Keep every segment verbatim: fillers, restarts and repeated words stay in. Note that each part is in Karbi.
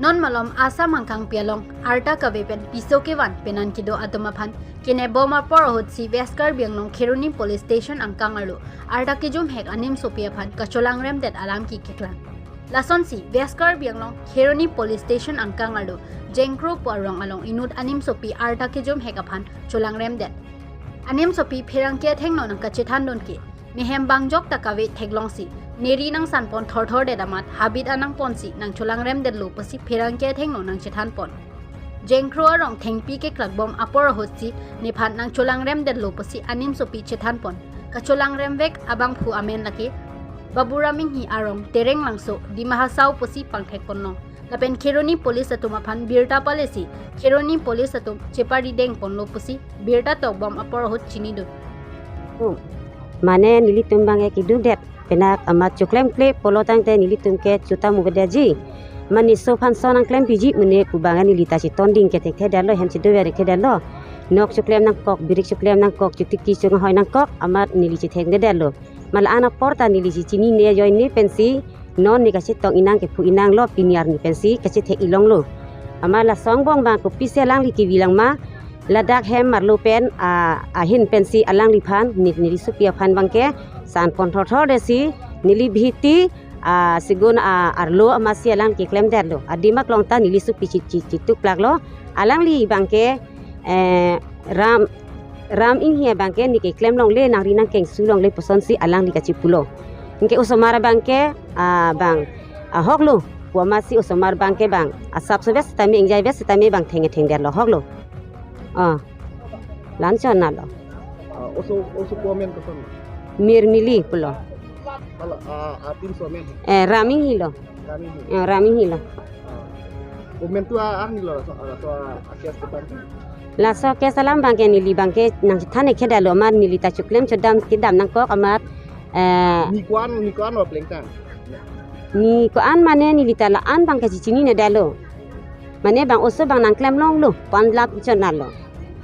Non malom Assam angkangpi along arta kave pen piso kevan penan kedo atum aphan kenebom apor ahutsi West Karbi Anglong Kheroni Police Station angkang arlo arta kejumhek animsopi aphan kacholangremdet alam keklang. Lasonsi West Karbi Anglong Kheroni Police Station angkang arlo Jengkro pu arong along inut animsopi arta kejumhek aphan cholangremdet. Animsopi pherangke athengno nangkachethandun ke, nehem bangjok ta kave theklongsi neri nangsanpon thorthordet amat habit anangponsi nangcholangremdetlo pusi pherangke athengno nangchethanpon. Jengkro arong thengpi keklakbom apor ahutsi nephan nangcholangremdetlo pusi animsopi chethanpon. Kacholangremvek abangphu amen lake Baburam Inghi arong Tereng Langso Dima Hasao pusi pangthekponlo. Lapen Kheroni Police atum aphan birta palesi Kheroni Police atum cheparidengponlo pusi birta tokbom apor ahut chinidun. Mane nelitum bang ke kedukdet, penak amat choklemkle pulo tangte nelitum ke chuta mubedaji. Mane so phan so nangklempiji mane pu bang neli ta chetonding ke thekthedetlo, hem chedover thekthedetlo. Nok choklem nangkok, birik choklem nangkok, chotiki chonghoi nangkok, amat neli chethengdedetlo. Ma la-an apor ta neli chechinine ajoine pensi non ne kachetong inang kephu inanglo, pini arni pensi kachethek ilonglo. Amat laso angbong bang kopisi alangli kevi lang ma, ladak hem arlo pen, a, ahin pensi alangliphan, ne, neli sopi aphan bang ke sanpon thorthordetsi, neli bihiti, a, segun, a, arlo amatsi alang keklemdetlo. Adim aklong ta neli sopi chi, chi, chituplaklo. Alangli bang ke, eh, Ram, Ram Inghi bang ke ne keklem longle, nangri nangkengsu longle pusonsi alangli kachipulo. Anke osomar bang ke, a, bang, ahoklo. Pu amatsi osomar bang ke bang asap sovet setame, ingjaivet setame bang thengthengdetlo, ahoklo. Ah, la-an chonalo. Ah, oso, oso pu amen koson? Mirmili pulo. Hala, ah, atin so amen? Eh, Ram Inghi lo. Ram Inghi. Eh, Ram Inghi lo. Ah. Komentu a, arni lo, laso, laso a, a case kepan? Laso case alam bang ke neli bang ke nangchethan thekthedetlo, amat neli ta choklem chodam kedam nangkok amat, eh, ne ko-an, ne ko-an lo plengtang? Ne ko-an mane neli ta la-an bang ke chechinine detlo. Mane bang oso bang nangklem longlo, pu an lap chonalo.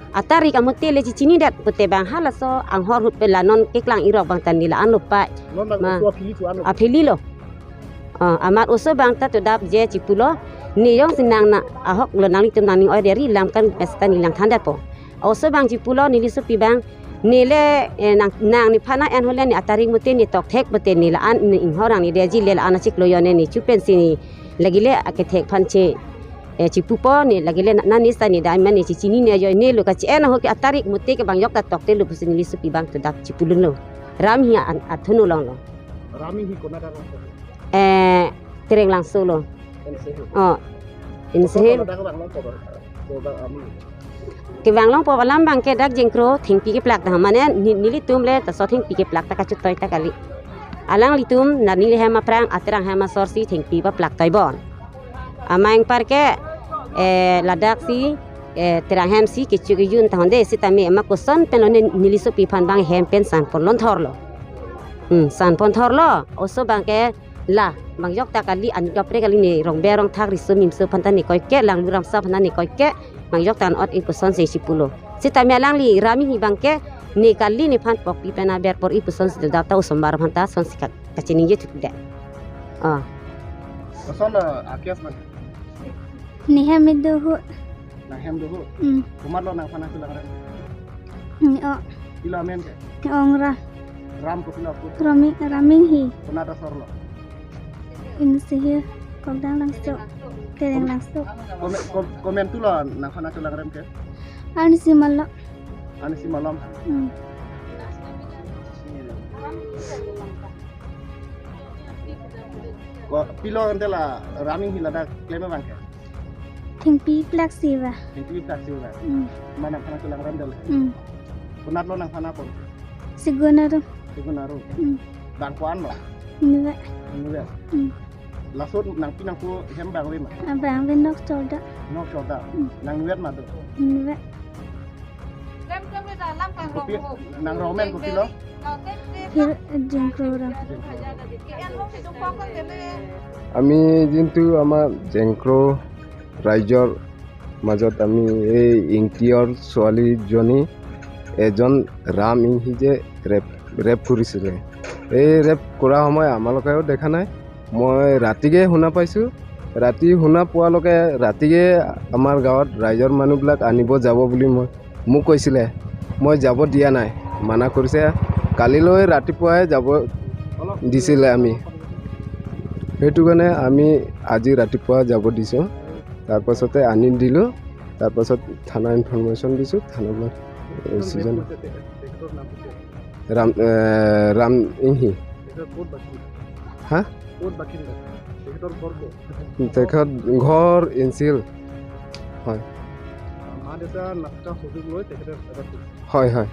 Atarik amote le chechinidet pute bang halaso anghor ahut pe la non keklang irok bang ta ne la-an lo pa. Non bang ma, oso aphili ko-an lo? Aphili lo. Ah, amat oso bang ta todap je chipulo. Ne jongsi nang na ahoklo, nanglitum nangning-oidetri lam kan pesta ne langthandetpo. Oso bang chipulo neli sopi bang. Ne le, eh, nang, nang nephan na-en hole ne atarik mote ne tokthek pute ne la-an ne inghor ang ne deji le la-an achiklo jone ne chu pensi ne lagile akethek aphan che, eh, chipupo ne lagile na, na ne sa ne dai mane chechinine ajoine lo kachi-en ahut ke atarik mote ke bang jok ta tokte lo pusi neli sopi bang todap chipulunlo. Ram Inghi an, athunu longlo. Ram Inghi konat along? Eh, Tereng Langso lo. N C H. Oh, N C H. Koson ladak vang longpo ba? Ko ba ami. Kevang longpo alam bang ke dak Jengkro thengpi keplak ta mane ni, nelitum le ta so thengpi keplak ta kachutoi ta kali. Alanglitum na neli hem aphrang aterang hem asorsi thengpi paplak toibon. Amang par ke, eh, ladaksi, eh, terang hemsi kecho kejun tahonde sitame ma koson pen lo ne neli sopi aphan bang hem pen sanpon longthorlo. Hmm, sanpon thorlo, oso bang ke la, bang jok ta kali an jopre kali ne rongbe rongthak riso mimso aphan ta ne koike, langlu ramsa aphan ta ne koike, bang jok ta an ot in kosonsi chipulo. Sitame alangli Ram Inghi bang ke, ne kali nephan pokpi pen aber por-i pusonsi dodap ta osomar aphan ta sonsi ka, kachiningje thukde. Ah. Koson, eh, a case bang? Ne hem do ahut. Nang hem do ahut? Hmm. Komatlo nangphan nangcholangrem? Hmm, oh. Pilo amen ke? Ong Ra. Ram kopilo apot? Ram Ing, Ram Inghi. Konat asor lo? N C H, Kokdang Langso. Tereng Langso. Komen, kom-, komentu lo nangphan nangcholangrem ke? Arnisi malom. Arnisi malom? Hmm. Ko pilo ante la Ram Inghi ladak klem abang ke? Thengpi plak si ba. Thengpi plak si ba. Hmm. Ma nangphan nangcholangrem dal. Hmm. Konatlo nangphan nangpon? Segun arum. Segun arum. Hmm. Bang ko-an lo? Inutvet. Inutvet. Hmm. Laso nangpi nangpo hem bang ave ma? Ah, bang ave nok chorda. Nok chorda. Hmm. Nang inutvet ma do? Inutvet. Kopi, nang rong amen kopilo? Phir, eh, Jengkro Ra. Ami jintu ama Jengkro raijor majot ami ei Ingtior ছোৱালীজনী এজন ৰাম ইংহীয়ে rape, rape কৰিছিলে। এই ৰেপ কৰা সময় আমালোকেও দেখা নাই। মই ৰাতিকে শুনা পাইছোঁ, ৰাতি শুনা পোৱালৈকে ৰাতিয়ে আমাৰ গাঁৱত ৰাইজৰ মানুহবিলাক আনিব যাব বুলি মই, মোক কৈছিলে। মই যাব দিয়া নাই, মানা কৰিছে। কালিলৈ ৰাতিপুৱাই যাব দিছিলে আমি, সেইটো কাৰণে আমি আজি ৰাতিপুৱা যাব দিছোঁ। তাৰপাছতে আনি দিলোঁ। তাৰপাছত থানা ইনফৰমেশ্যন দিছোঁ, থানাবিলাক চিজন। ৰাম এ, ৰাম ইংহি। হা? তেখেত ঘৰ ইনচিল। হয়। হয়, হয়।